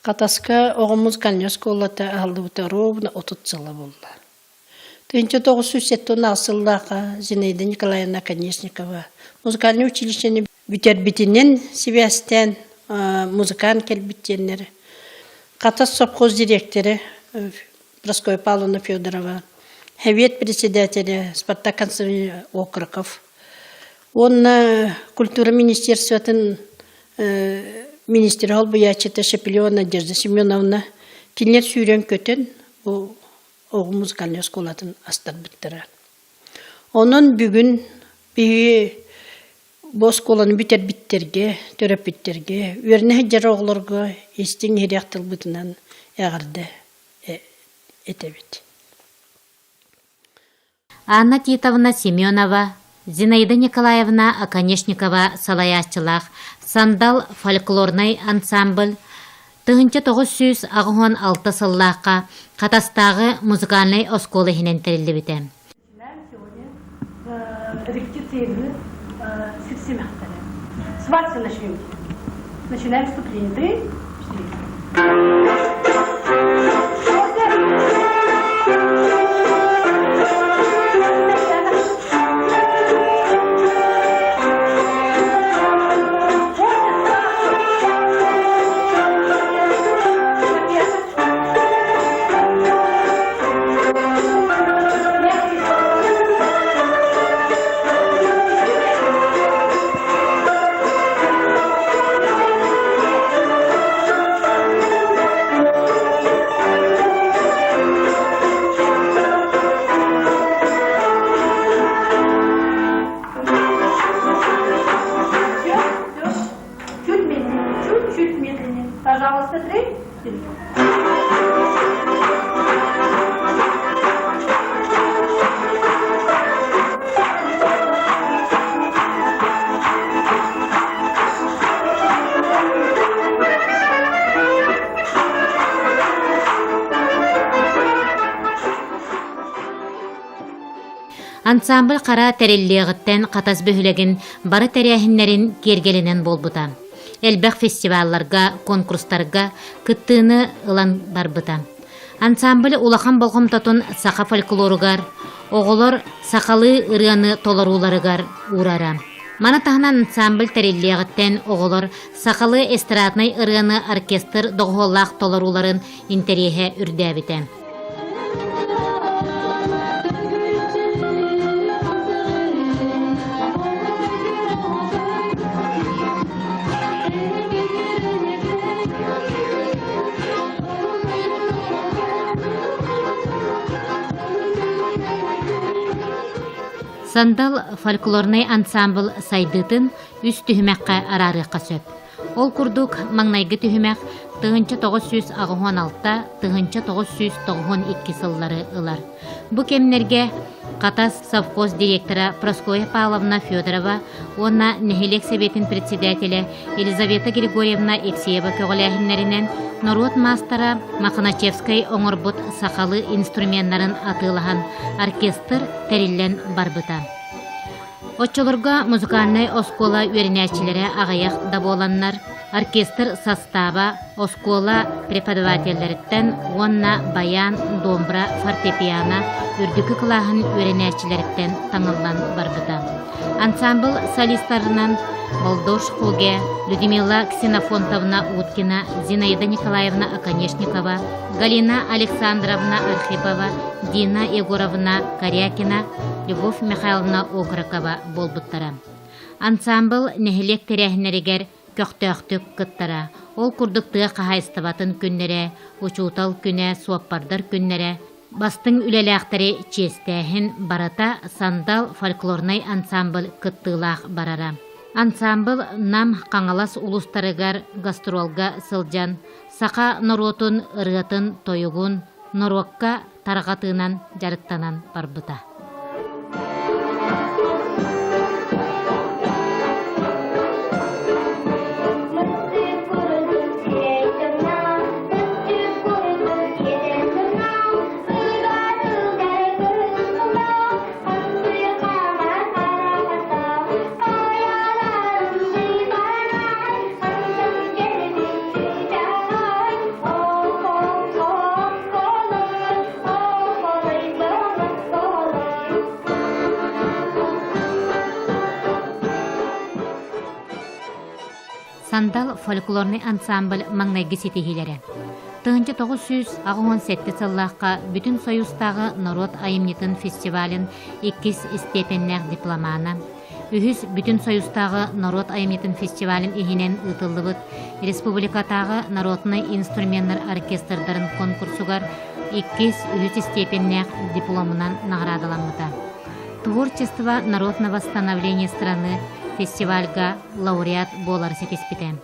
Хатаска оҕо музыкальнай оскуолата аһыллыбыта ровно 30 сыла буолла. 1978 сыллаахха Зинаида Николаевна Оконешникова музыкальнай училищены бүтэрбитинэн сибээстээн музыкант кэлбит диэннэр Хатас совхоз дириэктэрэ Прасковья Павловна Федорова, Совет председателэ Спартак Константинович Окроков уонна культура министерствотын министрэ холбуйааччыта Шепелева Надежда Семеновна кинилэр сүүрэн-көтөн бу оҕо музыкальнай оскуолатын астарбыттара. Онон бүгүн биһиги бу оскуоланы бүтэрбиттэргэ, төрөппүттэргэ, үөрэнэ сылдьар оҕолорго истиҥ иһирэх тылбытынан эҕэрдэ этэбит. Анна Титовна Семенова, Зинаида Николаевна Оконешникова салайааччылаах «Сандал» фольклорнай ансамбль 1986 сыллаахха Хатастааҕы музыкальнай оскуола иһинэн тэриллибитэ. Начинаем сегодня репетиции сипсимэхтэрэ. С вальса начнем. Начинаем вступление. Три, четыре. Чуть медленнее, чуть-чуть медленнее. Пожалуйста, три, четыре. Ансамбль хара тэриллиэҕиттэн Хатас бөһүлэгин бары тэрээһиннэрин киэргэлинэн буолбута. Элбэх фестивалларга, конкурстарга кыттыыны ылан барбыта. Ансамбль улахан болҕомтотун саха фольклоругар, оҕолор сахалыы ырыаны толорууларыгар уурара. Маны таһынан ансамбль тэриллиэҕиттэн оҕолор сахалыы эстраднай ырыаны оркестр доҕуһуоллаах толорууларын интэриэһэ үрдээбитэ. Сандал фольклорнай ансамбл сайдыытын үс түһүмэххэ араарыахха сөп. Ол курдук, маҥнайгы түһүмэх 1986 1992 сыллары ылар. Бу кэмнэргэ Хатас совхоз директора Прасковья Павловна Федорова уонна нэһилиэк сэбиэтин председателэ Елизавета Григорьевна Евсеева көҕүлээһиннэринэн норуот маастара Мохначевскай оҥорбут сахалыы инструменнарын атыылаһан оркестр тэриллэн барбыта. Оччолорго музыкальнай оскуола үөрэнээччилэрэ аҕыйах да буоланнар, оркестр састааба оскуола преподавателлэриттэн уонна баян, домбра, фортепиано үрдүкү кылааһын үөрэнээччилэриттэн таҥыллан барбыта. Ансамбл солистарынан Молдош Хуге, Людмила Ксенофонтовна Уткина, Зинаида Николаевна Оконешникова, Галина Александровна Архипова, Дина Егоровна Корякина, Любовь Михайловна Окорокова буолбуттара. Ансаамбыл нэһилиэк тэрээһиннэригэр көхтөөхтүк кыттара. Ол курдук тыа хаһаайыстыбатын күннэрэ, учуутал күнэ, суоппардар күннэрэ, бастыҥ үлэлээхтэри чиэстээһин барыта Сандал фольклорнай ансамбль кыттыылаах барара. Ансамбл Нам, Хаҥалас улуустарыгар гастролга сылдьан саха норуотун ырыатын-тойугун норуокка тарҕатыынан дьарыктанан барбыта. Сандал фольклорнай ансамбль маҥнайгы ситиһиилэрэ. 1987 сыллаахха Бүтүн Союзтааҕы норуот айымньытын фестивалын иккис истиэпэннээх дипломана, үһүс Бүтүн Союзтааҕы норуот айымньытын фестивалын иһинэн ыытыллыбыт республикатааҕы народнай инструменнар оркестрдарын конкурсугар иккис, үһүс истиэпэннээх дипломунан наҕараадаламмыта. Творчество народного становления страны фестивальга лауреат буолары ситиспитэ.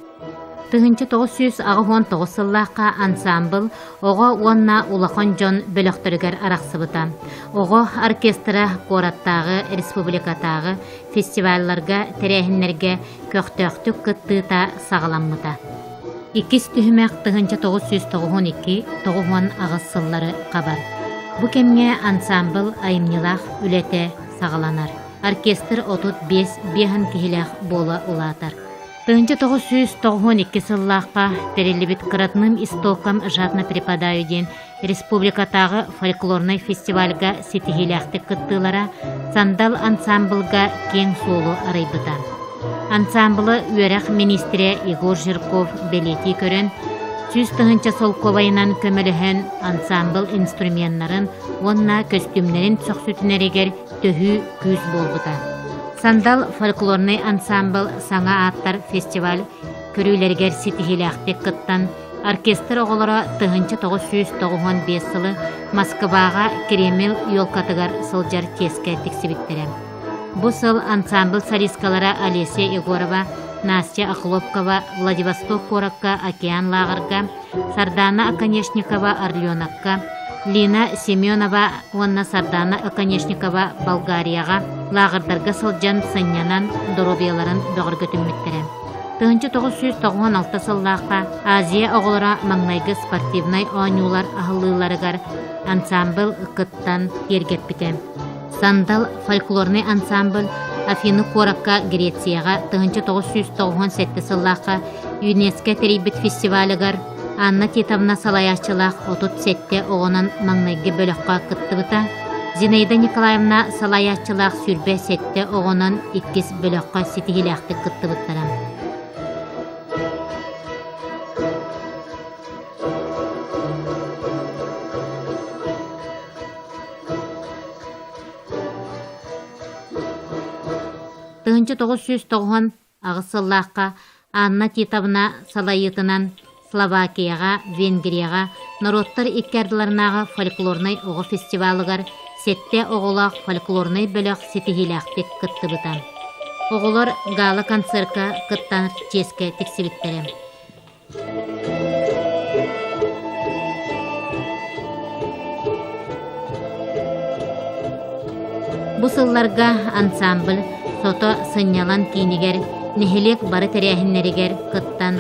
1989 сыллаахха ансаамбыл оҕо уонна улахан дьон бөлөхтөрүгэр арахсыбыта. Оҕо оркестра куораттааҕы, республикатааҕы фестивалларга, тэрээһиннэргэ көхтөөхтүк кыттыыта саҕаламмыта. Иккис түһүмэх 1992-98 сыллары хабар. Бу кэмҥэ ансаамбыл айымньылаах үлэтэ саҕаланар. Оркестр 35 биэһэн киһилээх буола улаатар. 1992 сыллаахха тэриллибит «К родным истокам жадно припадаю» диэн республикатааҕы фольклорнай фестивальга ситиһиилээхтик кыттыылара «Сандал» ансаамбылга киэҥ суолу арыйбыта. Ансаамбылы үөрэх миниистирэ Егор Жирков бэлиэтии көрөн, 100 000 солкуобайынан көмөлөһөн ансаамбыл инструменнарын уонна көстүүмнэрин сөхсүтүнэригэр төһүү күүс буолбута. Сандал фольклорнай ансаамбыл саҥа ааттар фестиваль көрүүлэригэр ситиһиилээхтик кыттан, оркестр оҕолоро 1995 сылы Москваҕа Кремль елкатыгар сылдьар чиэскэ тиксибиттэрэ. Бу сыл ансаамбыл солисткалара Олеся Егорова, Настя Охлопкова Владивосток куоракка Океан лааҕырга Сардаана Оконешникова Орленокка, Лина Семенова уонна Сардаана Оконешникова Болгарияҕа лааҕырдарга сылдьан сынньанан доруобуйаларын бөҕөргөтүммүттэрэ. 1996 сыллаахха Азия оҕолоро маҥнайгы спортивнай оонньуулар аһыллыыларыгар ансаамбыл кыттан киэргэппитэ. Сандал фольклорнай ансамбль Афины куоракка Грецияҕа 1997 сыллаахха ЮНЕСКО тэрийбит фестивалыгар Анна Титовна салайааччылаах 37 оҕонон маҥнайгы бөлөххө кыттыбыта, Зинаида Николаевна салайааччылаах 27 оҕонон иккис бөлөххө ситиһиилээхтик кыттыбыттара. 1998 сыллаахха Анна Титовна салайыытынан Словакияҕа, Венгрияҕа норуоттар икки ардыларынааҕы фольклорнай оҕо фестивалыгар сэттэ оҕолоох фольклорнай бөлөх ситиһиилээхтик кыттыбыта. Оҕолор гала-концерка кыттан чиэскэ тиксибиттэрэ. Бу сылларга ансамбль Сото сынньалаҥ киинигэр нэһилиэк бары тэрээһиннэригэр кыттан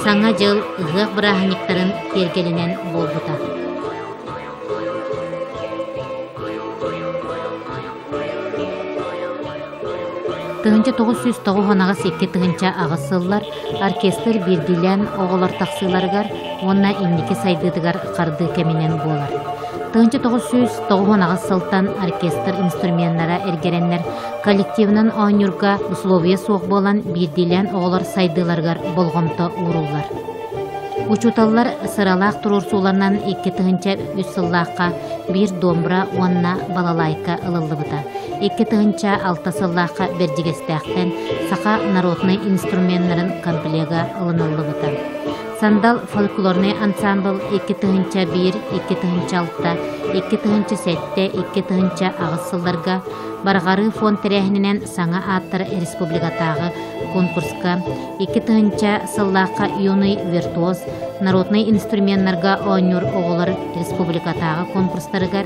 Саҥа дьыл ыһыах бырааһынньыктарын киэргэлинэн буолбута. 1998-2008 сыллар оркестр биирдиилээн оҕолор тахсыыларыгар уонна инники сайдыытыгар хардыы кэминэн буолар. 1998 сылтан оркестр инструменнара эргэрэннэр коллективынан оонньуурга условия суох буолан биирдиилээн оҕолор сайдыыларыгар болҕомто ууруллар. Учууталлар сыралаах туруорсууларынан 2003 сыллаахха биир домбра уонна балалайка ылыллыбыта. 2006 сыллаахха Бэрдьигэстээхтэн саха народнай инструменнарын комплега ылыныллыбыта. Сандал фольклорнай ансамбл 2001, 2006, 2007, 2008 сылларга Барҕарыы фонд тэрээһининэн саҥа ааттар республикатааҕы конкурска 2000 сыллаахха Юный виртуоз народнай инструменнарга оонньуур оҕолор республикатааҕы конкурстарыгар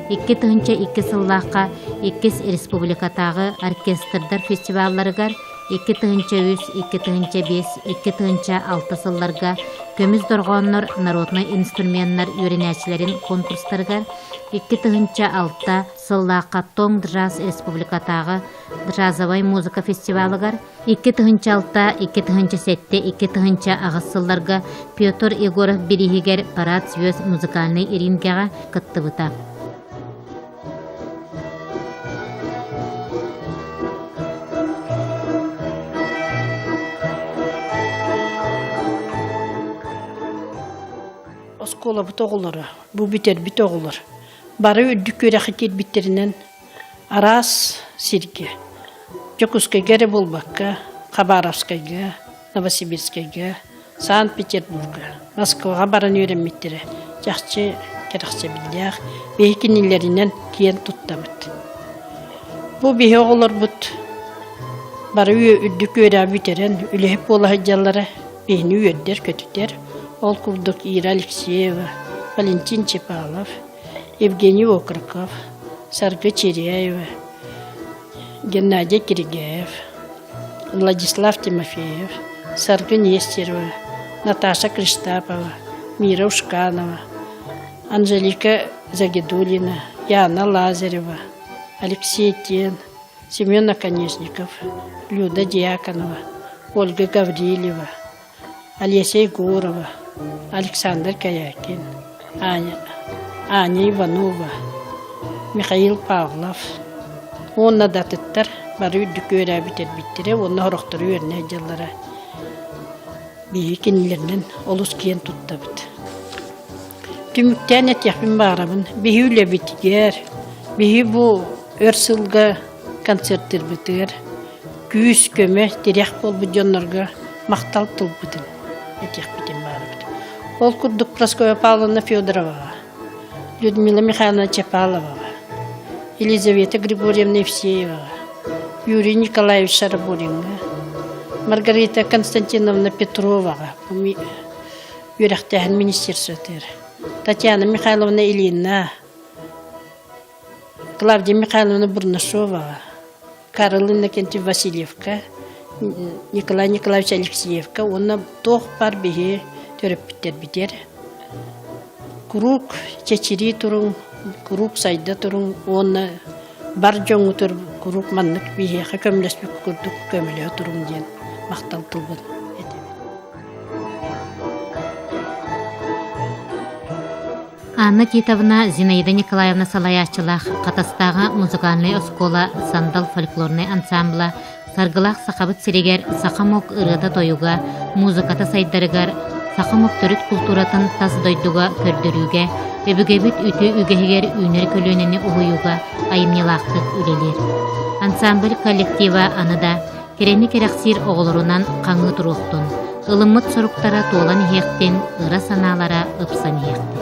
2002 сыллаахха иккис республикатааҕы оркестрдар фестивалларыгар 2003, 2005, 2006 сылларга Көмүс дорҕооннор народнай инструменнар үөрэнээччилэрин конкурстарыгар 2006 сыллаахха Тоҥ джаз республикатааҕы джазовай музыка фестивалыгар 2006, 2007, 2008 сылларга Петр Егоров бирииһигэр «Парад звезд» музыкальнай рингэҕэ кыттыбыта. Оскуолабыт оҕолоро, бу бүтэрбит оҕолор бары үрдүк үөрэххэ киирбиттэринэн араас сиргэ, Дьокуускайга эрэ буолбакка, Хабаровскайга, Новосибирскайга, Санкт-Петербурга, Москваҕа баран үөрэммиттэрэ чахчы кэрэхсэбиллээх, биһи кинилэринэн киэн туттабыт. Бу биһи оҕолорбут бары үрдүк үөрэҕи бүтэрэн үлэһит буола сылдьаллара биһини үөрдэр-көтүтэр. Ол курдук Ира Алексеева, Валентин Чепалов, Евгений Окроков, Саргы Чиряева, Геннадий Киригэев, Владислав Тимофеев, Саргы Нестерова, Наташа Криштапова, Мира Ушканова, Анжелика Загидулина, Яна Лазарева, Алексей Тен, Семен Оконешников, Люда Дьяконова, Ольга Гаврильева, Олеся Егорова, Александр Корякин, Аня, Аня Иванова, Михаил Павлов уонна да атыттар бары үрдүк үөрээ бүтэрбиттэрэ уонна сорохтору үөрэнэ сылдьаллара биһиги кинилэринэн олус киэн туттабыт. Түмүктээн этиэхпин баҕарабын, биһи үлэбитигэр, биһи бу өр сылга концертырбытыгар күүс-көмө, тирэх буолбут дьоннорго махтал тылбытын этиэхпитин баҕарабыт. Ол курдук Прасковья Павловна Федороваҕа, Людмила Михайловна Чапаловаҕа, Елизавета Григорьевна Евсееваҕа, Юрий Николаевич Шарабуриҥҥа, Маргарита Константиновна Петроваҕа, үөрэхтээһин министерствотыгар, Татьяна Михайловна Ильина, Клавдия Михайловна Бурнашоваҕа, Карл Иннокентьев Васильевка, Николай Николаевич Алексеевка уонна туох баар биһи төрөппүттэрбитигэр куруук чэчирии туруҥ, куруук сайда туруҥ уонна бар дьоҥҥутугар куруук маннык биһиэхэ көмөлөспүт курдук көмөлөһө туруҥ диэн махтал тылбын этэбин. Анна Титовна Зинаида Николаевна салайааччылаах Хатастааҕы музыкальнай оскуола «Сандал» фольклорнай ансаамбыла Саргылаах Сахабыт сиригэр саха омук ырыата-тойуга, музыката сайдарыгар, саха омук төрүт култууратын тас дойдуга көрдөрүүгэ, өбүгэбит үтүө үгэһигэр үүнэр көлүөнэни уһуйууга айымньылаахтык үлэлиир. Ансамбль коллектива аны да Кэрэни кэрэхсиир оҕолорунан хаҥыы туруохтун, ылыммыт соруктара туолан иһиэхтин, ыра санаалара ыпсан иһиэхтин.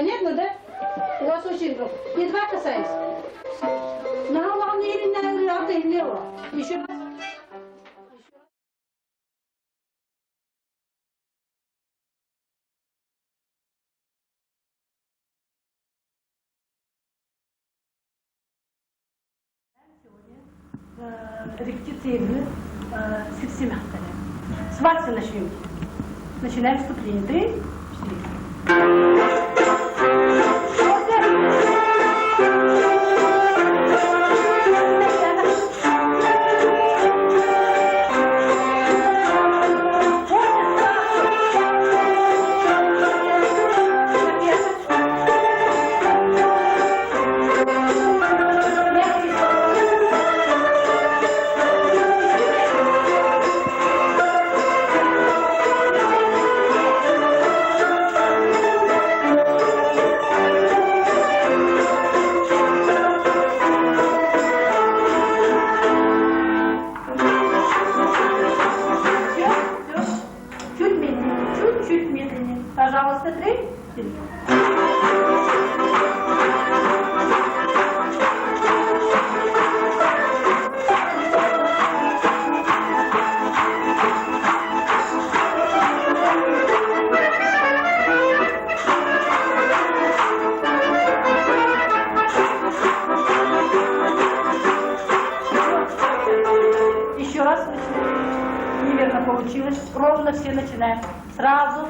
Понятно, да? У вас очень громко. Едва касаюсь. Еще раз. Репетиция игры сипсимахтали. С вальса начнем. Начинаем вступление. Три, четыре. Все, все. Чуть медленнее, чуть-чуть медленнее. Пожалуйста, три, четыре. Еще раз начинаем. Неверно получилось. Ровно все начинаем. Сразу.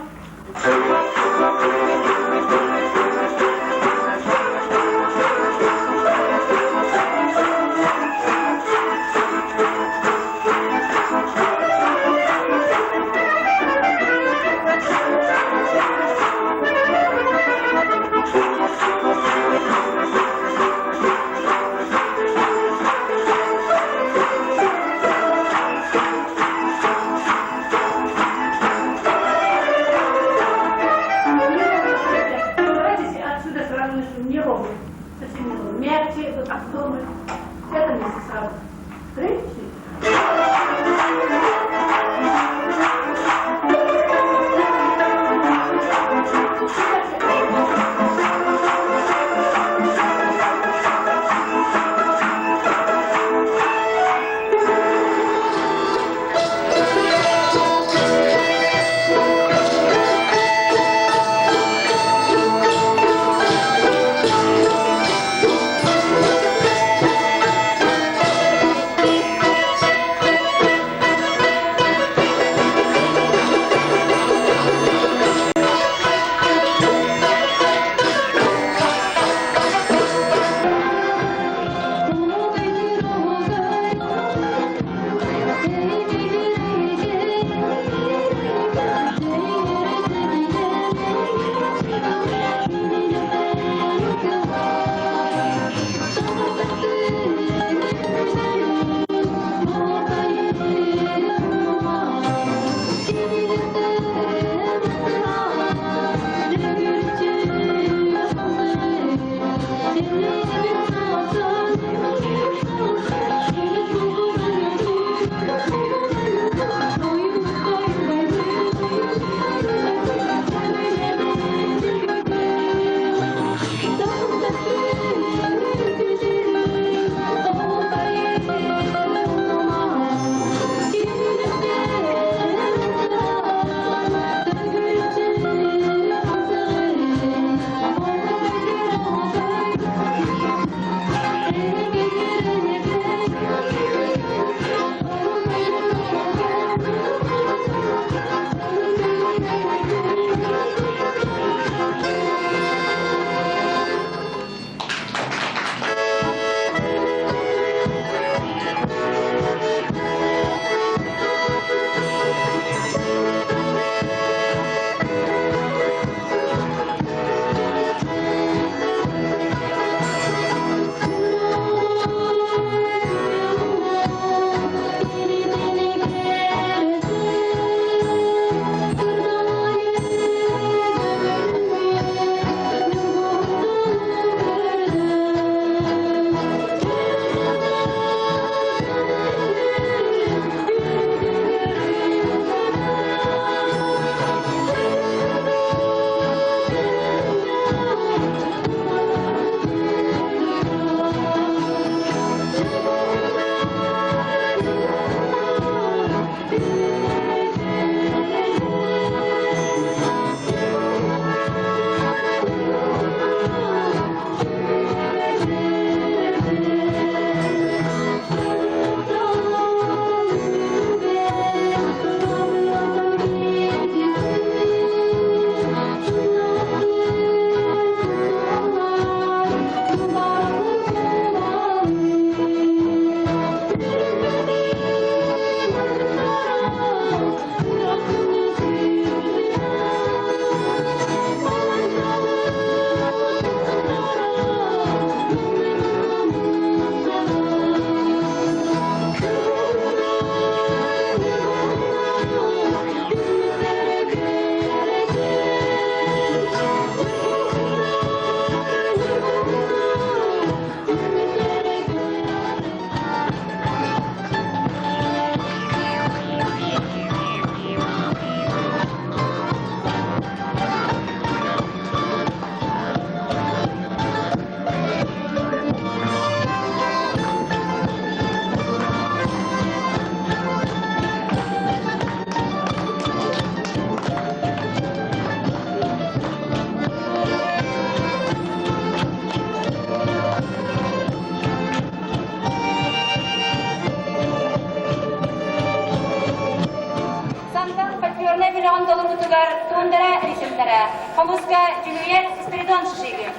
Сандал фольклорнай бөлөҕүн толоруутугар Тундара режимнэрэ, хомуска Дьүлүйэр Спиридон Шишигин.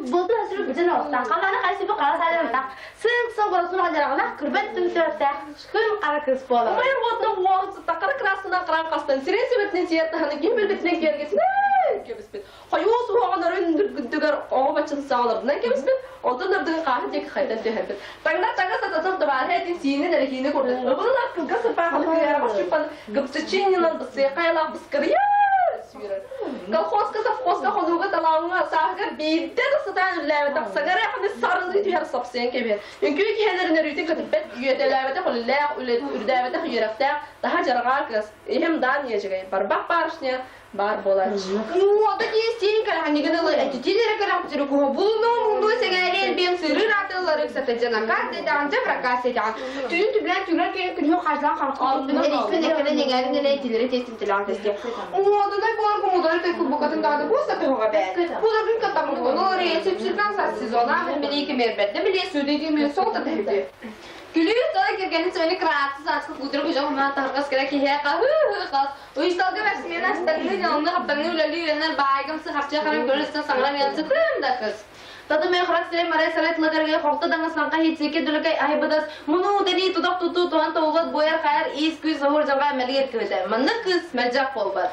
Бултун сүрүк бүтүн оҕустаах, халлааны хайсыпы хара саалардаах, сыҥ-сыл боросун ханьараҕалаах, күрбэт түмсүөхтээх, күн хара кыыс буолар. Умайар уотунан уоҕун сытта хара кырааскынан хараан хастан, сирин сибэтинэн сиэр таһаны киһи билбитинэн киэргэсинэн кэбиспит. Хойуу суһуоҕун өрүн үрдүгэр оҕо баччын саҕаларынан кэбиспит, онтон үрдүгэр хааһы диэки хайдан түһэрбит. Таҥнар таҥас сататар табаарыһа этин сиинин эрэһиинэ курдук. Ыбылын кылгас сырпааханы кыйара башчыппан кыпсыччыынньынан бысыахайлаах быскарыйа сүүрэр. Колхозка, совхозка хонууга талааҥҥа сааһыгар биирдэ да сатаан үллээбэтэх саҥара ханы сарылыы түһэр сапсыйан кэбиһэр. Үҥкүү киһилэрин өрүүтүн көтүппэт, үөтэлээбэтэх үлэлээх, үрдээбэтэх үөрэхтээх, таһа дьарҕаа кыас, иһим даан иэдьэгэй, барбах барышня, баар буолааччы. Уота тиэстиин кэлэхинигин ылы этитин эрэ кэлэхтири куһа булунуом муннуо сэҥээри элбиэм сырыр атыллары ыксатыдьанакаас дэтэҕин дьэ прокаас дэтэҕин түүн түбүлээн түгэр кэлин күнүһү хажлаан харахтын эриспин эккэнэн эҥээрин элэ итилэри тиэстин тилэҕин тэстиэ уодунай буолан кумудары той кубукатын даҕаны буоста туһуга бээ буларгын кытта мугуну ырыйа сүпсүрган сас сезона мили кимербетте мили сүдү кими солта тэһити Күлүү тылы кэргэнин сөни кыраатсы сааскы куудуру күжө хумаан таһыргас кэлэ киһиэ хаһыы хас Уйсалга бэксимиэн астаҥныы ньалыҥны хаптаҥныы үлэлии үөрэнэр баайгымсы харчы харан көрө сытан саҥаран ыансы тыым да кыс. Татым харах сирэй марай сарай тылагарга хохто даҥас лаҥха хитсике дүлүкэй аһыбыдас мунуу тэнии тутах тутуу туһан тоҕулат буойар хайар иис күүс соһур дьалҕа мэлигир кыһыта. Маннык кыыс мэлдьэх буолбат.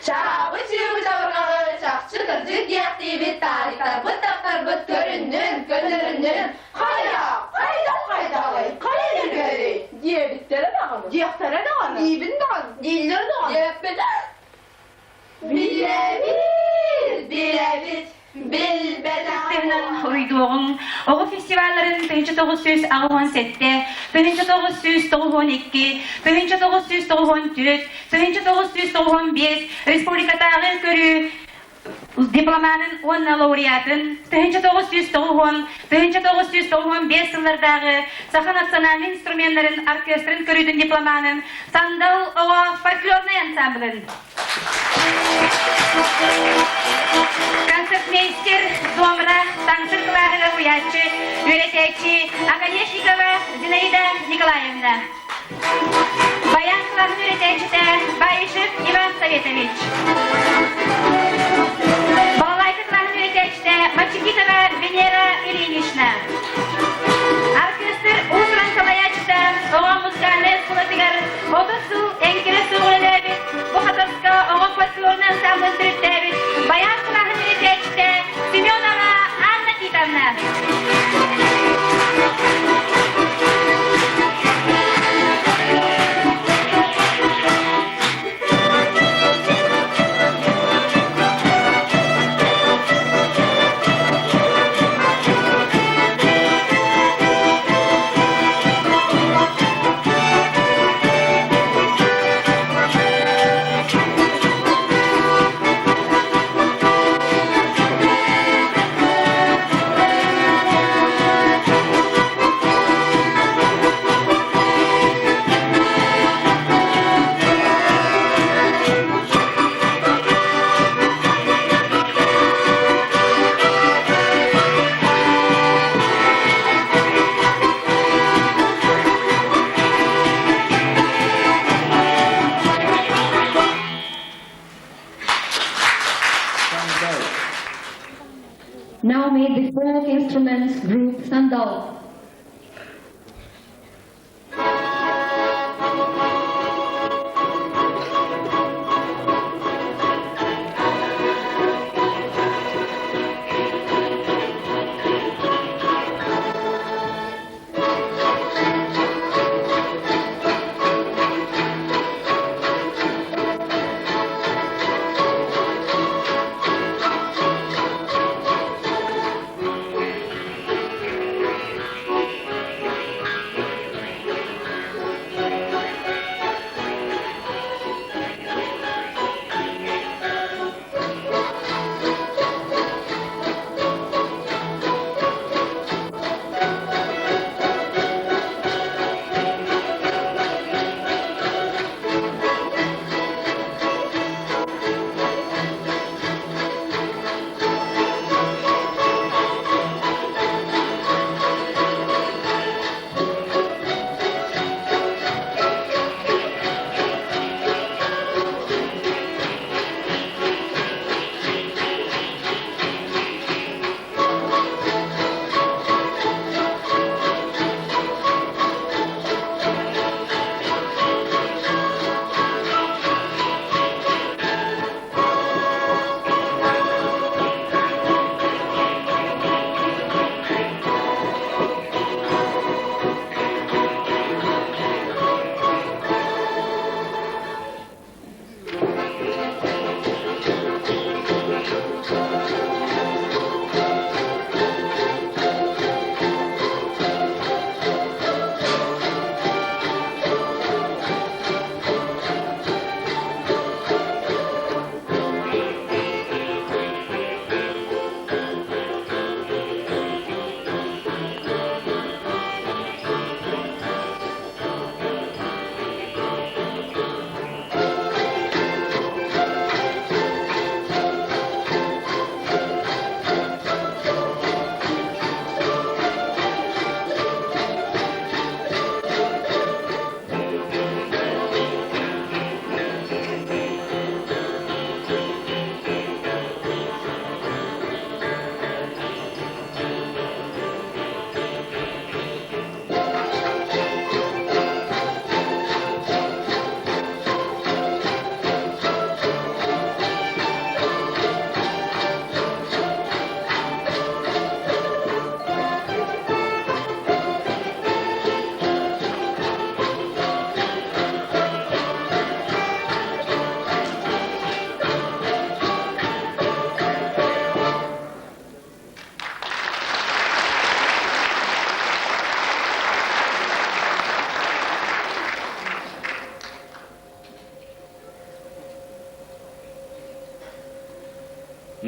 Чаабы чыыбы чабырҕаҕы чахчы кырдьык диэхтиибит таарыйтарбыт таптарбыт көрүннүн, көннөрүннүн хайа, хайдах хайдаҕый, хайа нөрүөрүй Диэбиттэрэ даҕаны. Диэхтэрэ даҕаны. Диибин даҕаны. Дииллэр даҕаны. Диэппит. Билэбит, билэбит, билбэтэхпин. Уруйдуоҕуҥ оҕо фестивалларын 1987, 1992, 1994, 1995 республикатааҕы көрүү дипломанын уонна лауреатын 1990, 1995 сыллардааҕы саха национальнай инструменнарын оркестрын көрүүтүн дипломанын Сандал оҕо фольклорнай ансамблын концертмейстер домра таҥсыр кылааһыгар уйааччы үөрэтээччи Оконешникова Зинаида Николаевна Баян кылааһын үөрэтээччитэ Баишев Иван Советович. Балалайка кылааһын үөрэтээччитэ Мачекитова Венера Ильинична. Оркестр уус-уран салайааччыта оҕо музыкальнай оскуолатыгар 30 сыл эҥкилэ суох үлэлээбит, бу Хатаска оҕо фольклорнай ансамблын төрүттээбит баян кылааһын үөрэтээччитэ Семенова Анна Титовна. Now may the folk instruments group Sandal.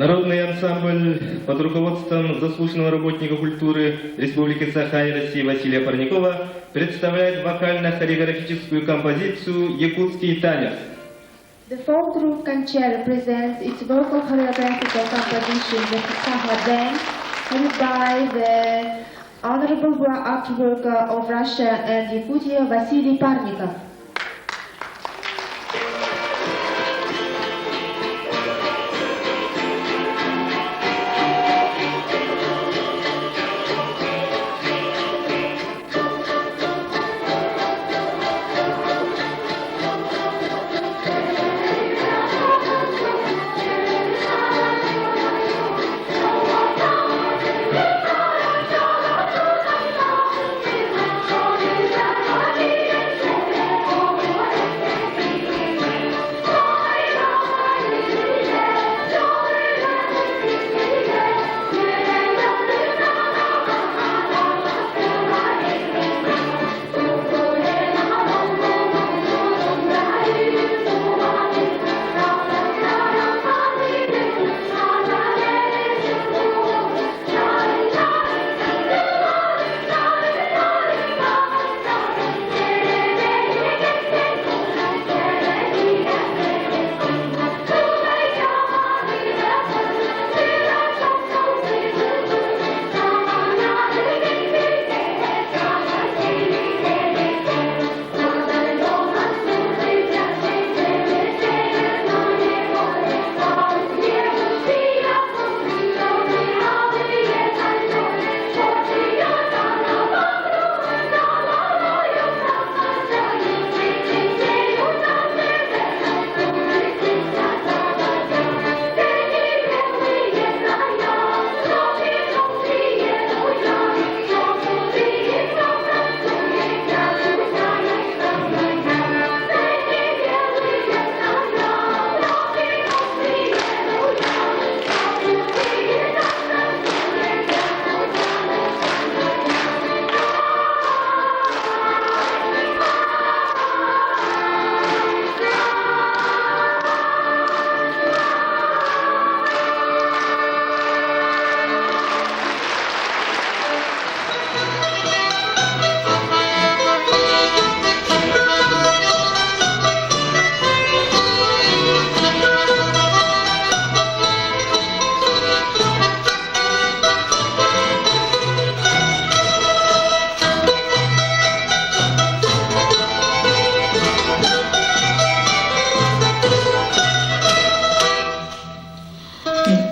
Народный ансамбль под руководством заслуженного работника культуры Республики Саха и России Василия Парникова представляет вокально-хореографическую композицию «Якутский танец». The folk group Kanchel presents its vocal choreographical composition the Saha Dance, headed by the Honorable Art Worker of Russia and Yakutia Vasily Parnikov.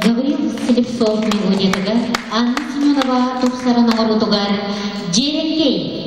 Гаврил Слепцов мелодиятыгар Анна Семенова тупсаран оҥоруутугар Дьиэрэҥкэй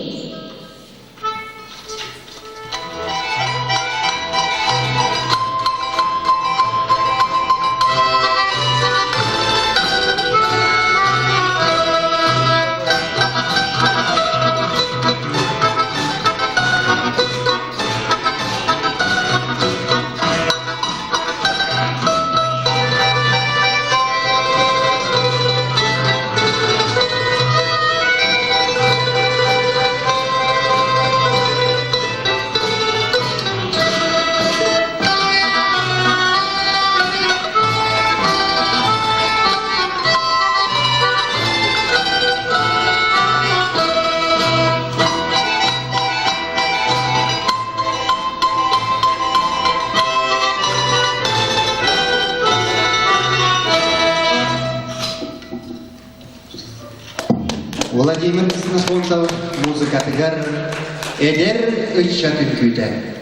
Владимир Ксенофонтов музыкатыгар эдэр ыччат үҥкүүтэ.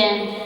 үҥкүүтэ.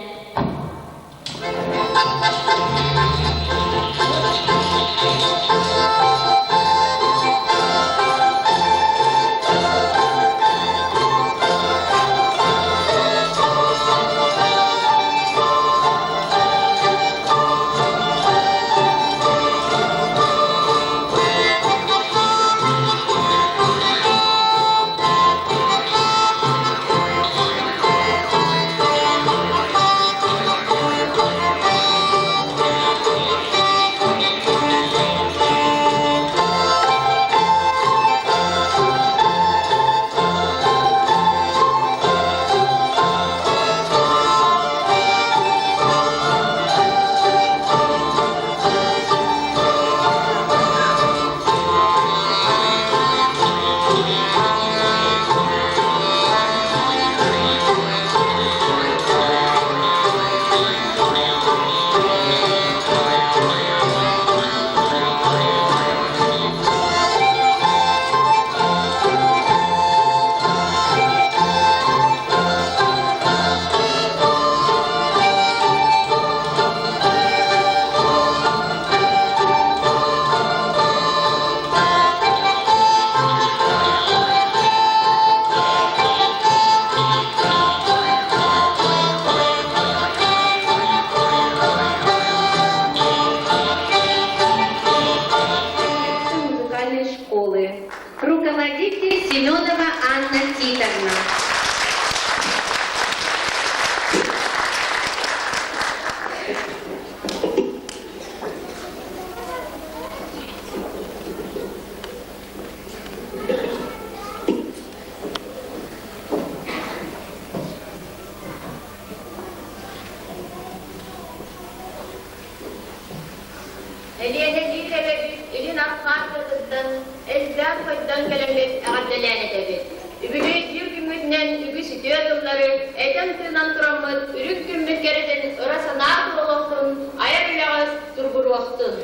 Музыкальной школы. Руководитель Семенова Анна Титовна. Элиэнэ биир эбэбит илин арҕаа тыатыттан элбээн хойдон кэлэммит эҕэрдэлээн этэбит. Үбүлүөйдүүр күммүтүнэн үгүс үтүө тыллары этэн-тыынан тураммыт үрүҥ күммүт кэрэтин ыра санаа туолуохтун, айар үлэҕит тургуруохтун.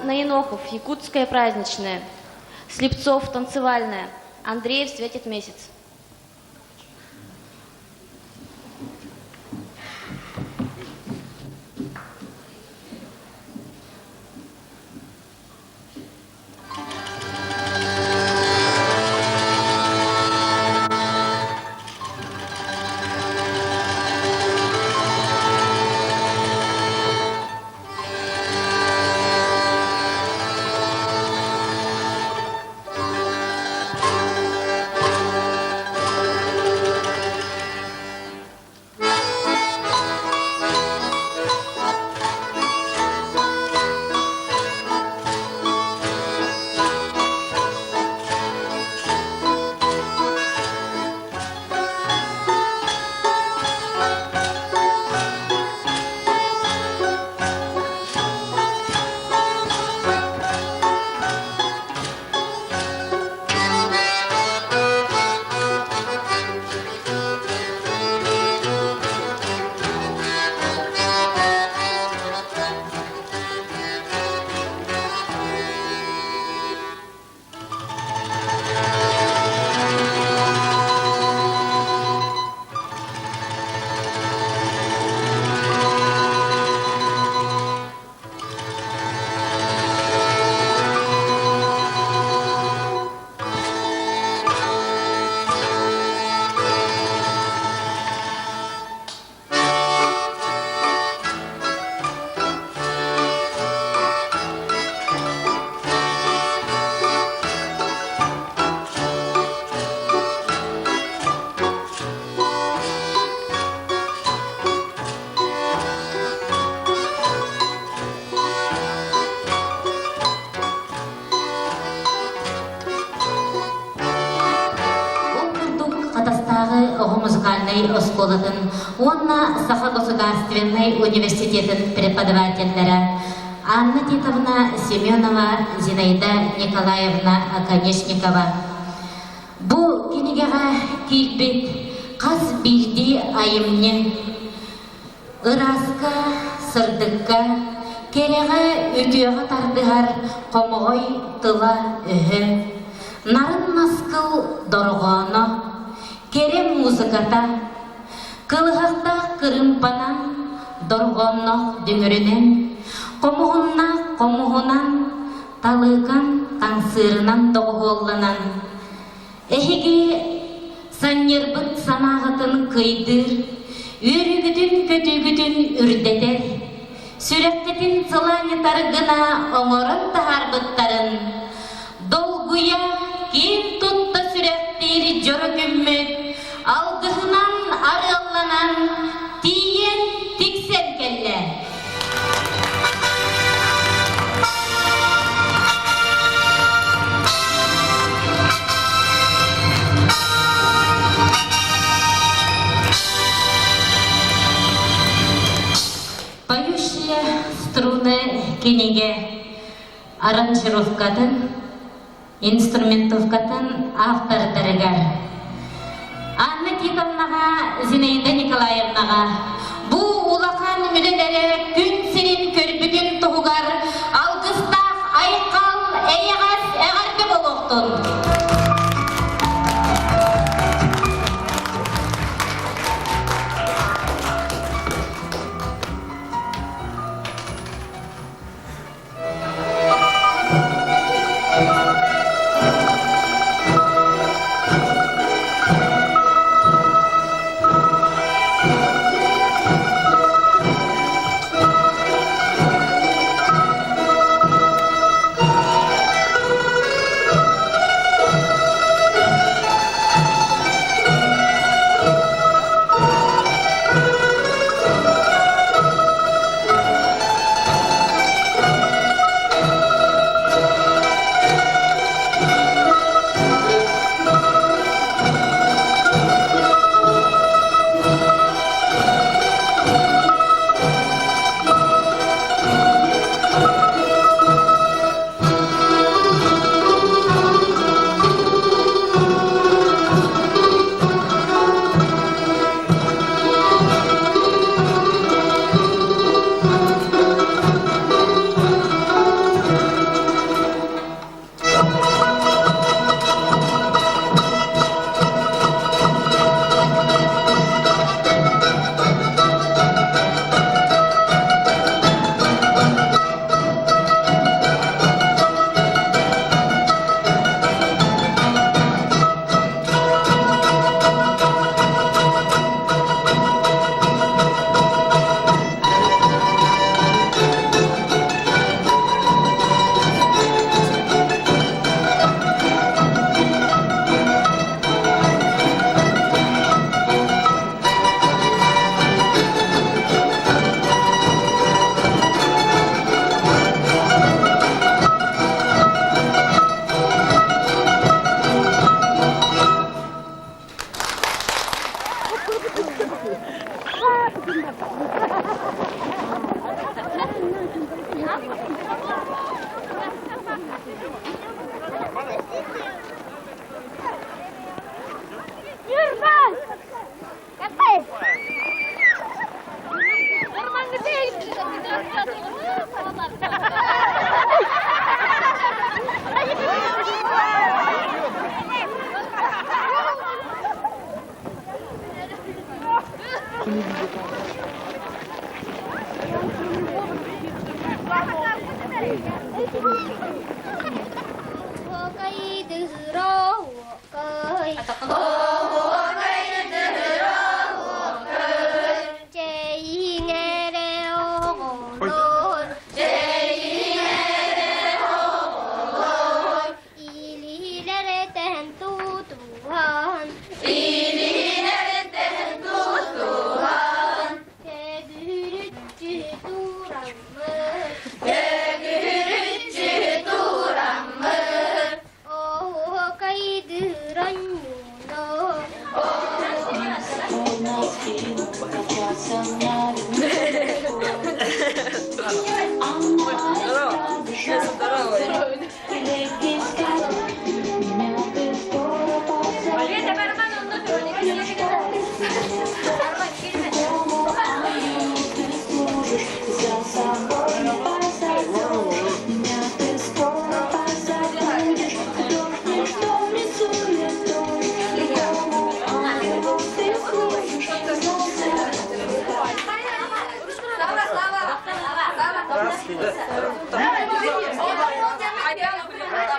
Ноенохов, Якутская праздничная. Слепцов, танцевальная. Андреев светит месяц. Ол курдук Хатастааҕы оҕо музыкальнай оскуолатын уонна Саха государственнай университетын преподавателлэрэ Анна Титовна Семенова, Зинаида Николаевна Оконешникова бу кинигэҕэ киирбит хас биирдии айымньы Ырааска, сырдыкка, кэрэҕэ, үтүөҕэ тардыһар хомоҕой тыла-өһө, нарын наскыл дорҕооно, кэрэ музыката, кылыһахтаах кырыымпанан, дорҕоонноох дүҥүрүнэн, хомуһуннаах хомуһунан, талыыкан таҥсыырынан доҕуһуолланан, Эһиги санньырбыт санааҕытын кыйдыыр, үөрүүгүтүн-көтүүгүтүн үрдэтэр, сүрэххитин сылаанньытар гына оҥорон таһаарбыттарын, долгуйа, киэн тутта сүрэхтиир дьоро күммүт алгыһынан арыалланан тиийэн тиксэн кэллэ. Поющие струны кинигэ аранжировкатын, инструментовкатын автордарыгар Анна Титовнаҕа, Зинаида Николаевнаҕа бу улахан үлэлэрэ күн сирин көрбүтүн туһугар алгыстаах айхал, эйэҕэс эҕэрдэ буолуохтун!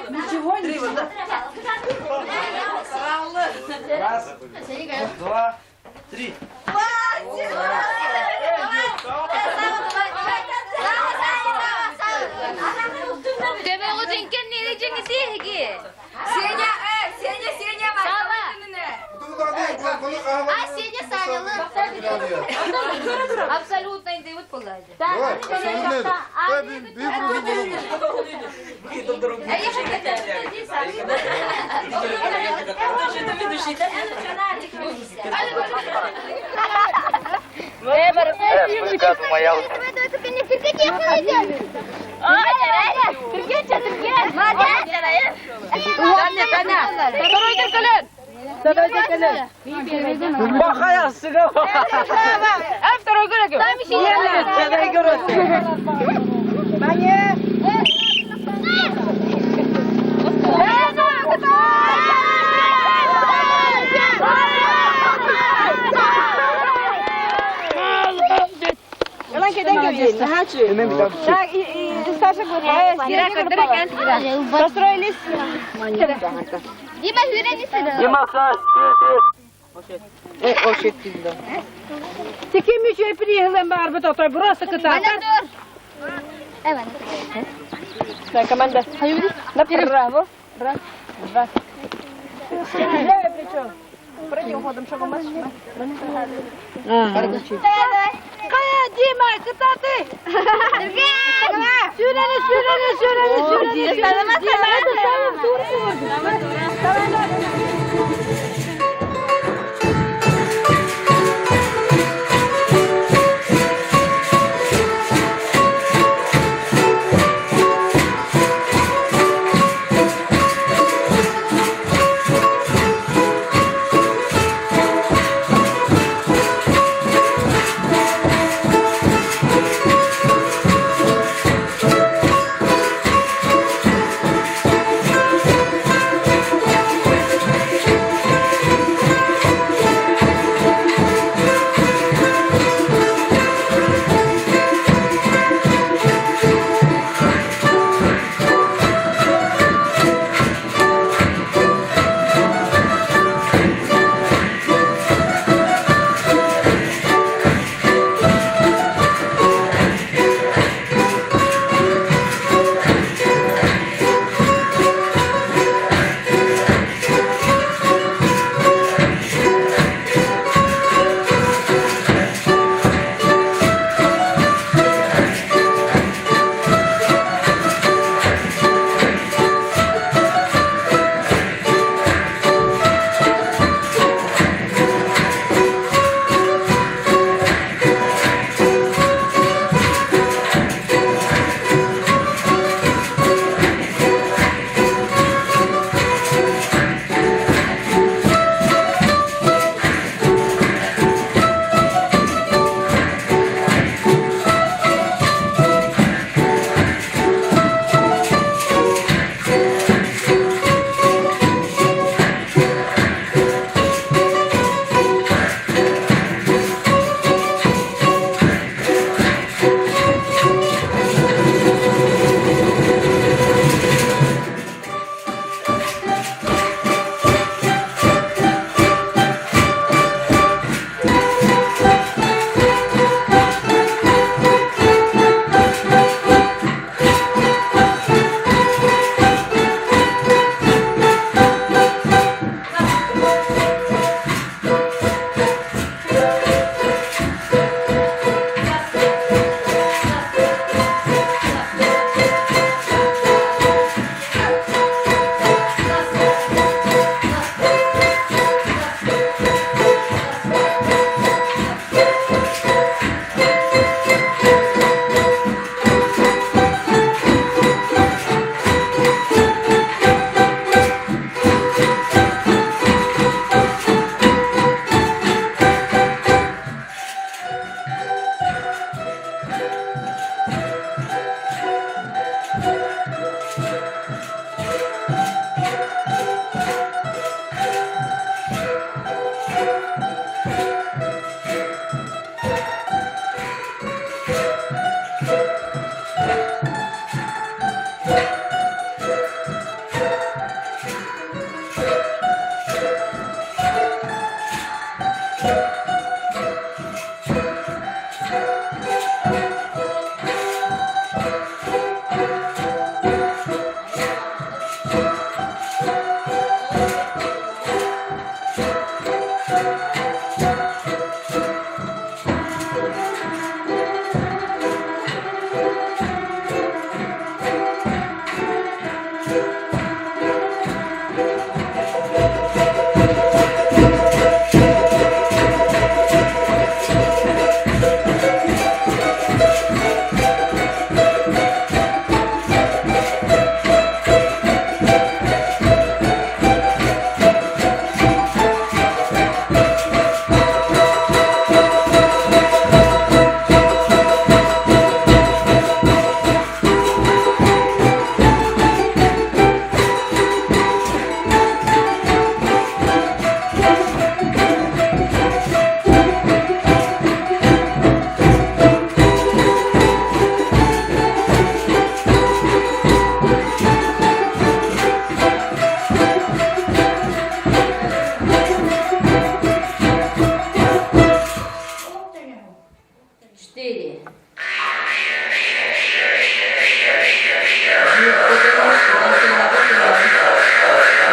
Ничего, ничего. Раз, два, три. Сеня, Сеня, Сеня, А Сеня Санялы. Абсолютно индивид полади. Дима, hüreni Дима, Саш, Таким еще и приехали, барбы, то просто кататься. Так, команда. Направо. Раз, два. Левое плечо. Пройдем ходом шагом. Кая, Дима, куда ты? Сюрени, сюрени, сюрени, сюрени. Дима, это самый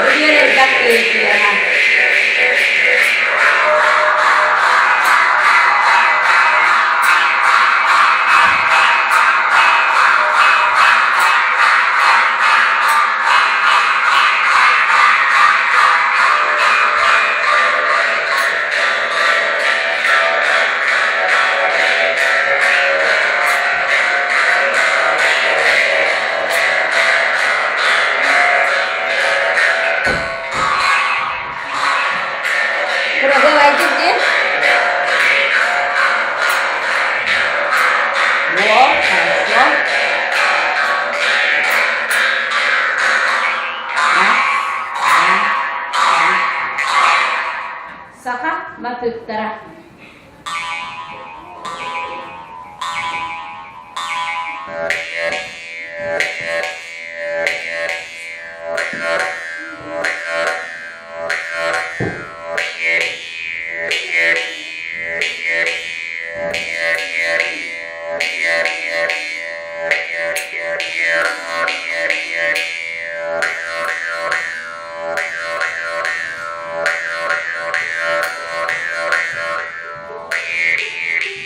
Бу диэн элбэх кыайыытыйаҕа. Продавайте где? Вот, хорошо. Саха матыыптара.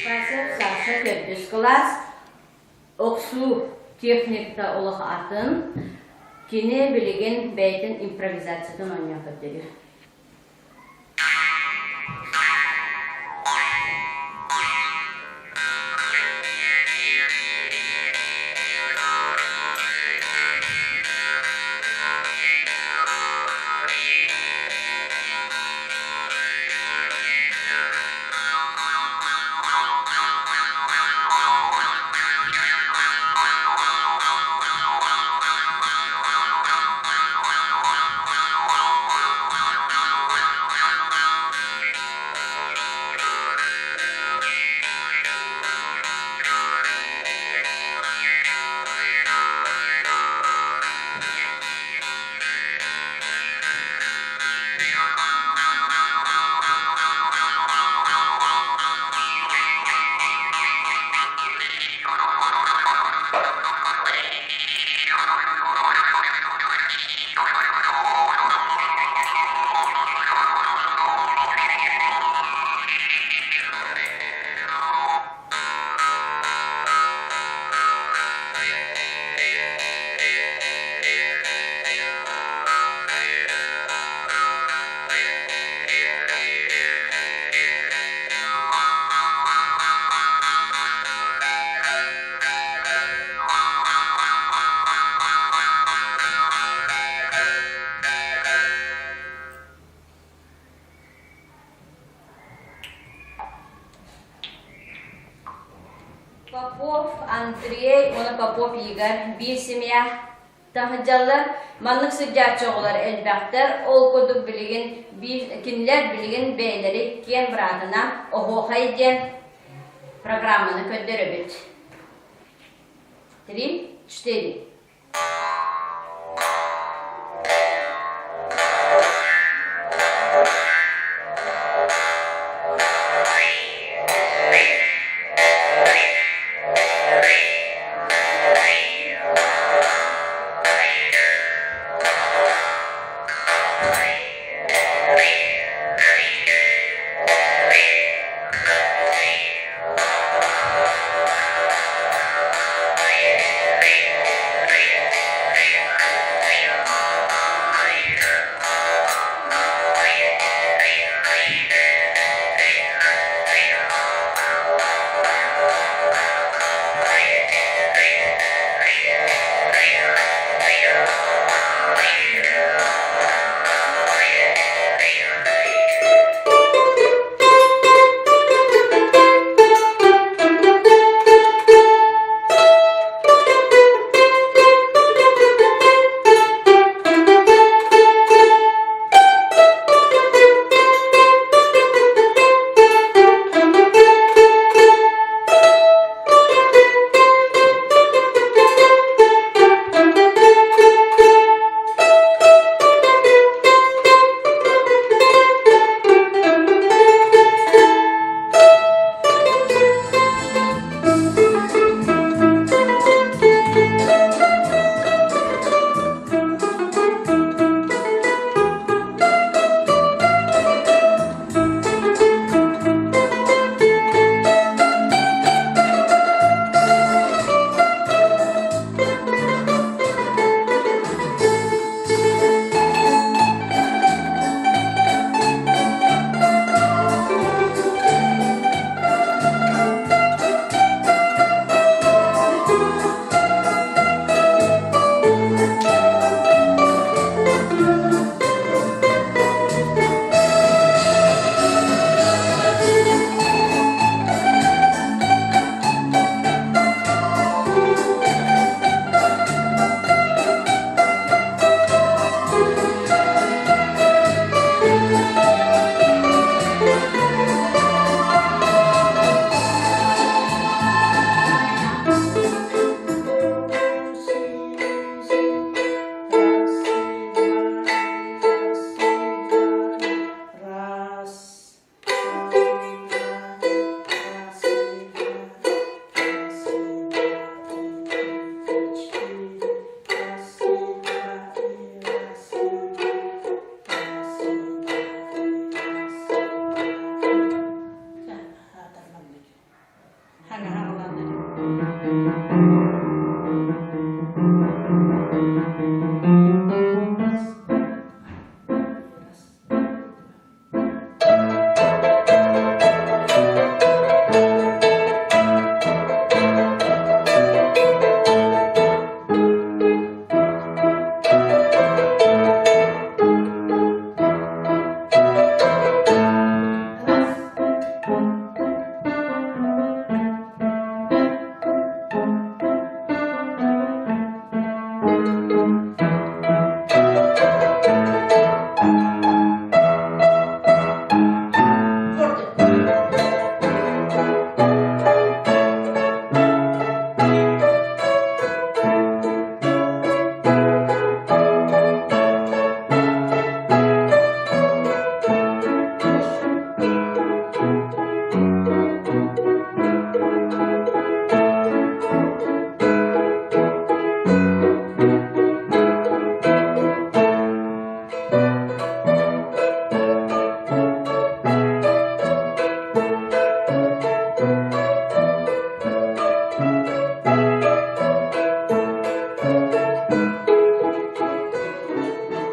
Вася Саша төрдүс кылаас охсуу техниката олох атын. Кини билигин бэйэтин импровизациятын оонньоон көрдөрүө. Попов Андрей уонна Попов Игорь биир семья таһырдьаллар. Маннык сылдьааччы оҕолор элбэхтэр. Ол курдук билигин биир кинилэр билигин бэйэлэри киэн быраатынан Оһуохай диэн программаны көрдөрөбүт. Три, четыре.